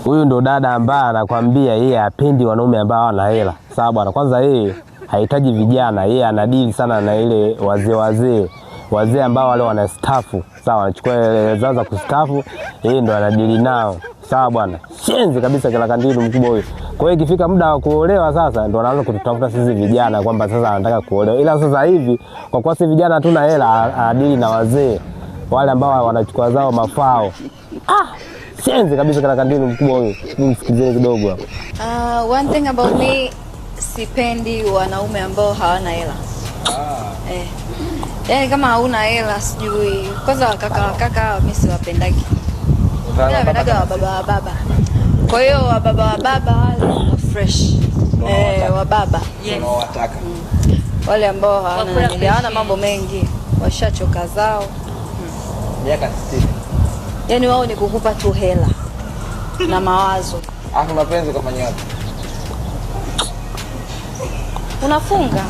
Huyu ndo dada ambaye anakwambia yeye hapendi wanaume ambao hawana hela. Sawa bwana, kwanza yeye hahitaji vijana, yeye anadili sana na ile wazee wazee wazee ambao wale wanastaafu. Sawa, wanachukua hela zao za kustaafu, yeye ndo anadili nao. Sawa bwana, shenzi kabisa kila kandilu mkubwa huyu. Kwa hiyo ikifika muda wa kuolewa sasa ndo anaanza kututafuta sisi vijana kwamba sasa anataka kuolewa, ila sasa hivi kwa kuwa sisi vijana hatuna hela, anadili na wazee wale ambao wanachukua zao mafao. Shenzi kabisa kila kandilu mkubwa huyu. Msikilizeni kidogo hapo. One thing about me, sipendi wanaume ambao hawana hela. Eh. Yaani kama hauna hela sijui. Kwanza wakaka wakaka hawa mimi siwapendagi. Mimi napendaga wa baba wa baba. Kwa hiyo wa baba wa baba wale wa fresh. Eh, wa baba. Yes. Unawataka. Wale ambao hawana Wakula nini, hawana fresh. Mambo mengi. Washachoka zao. Miaka 60. Yaani wao ni kukupa tu hela na mawazo. Alafu mapenzi ukafanya wapi? Unafunga.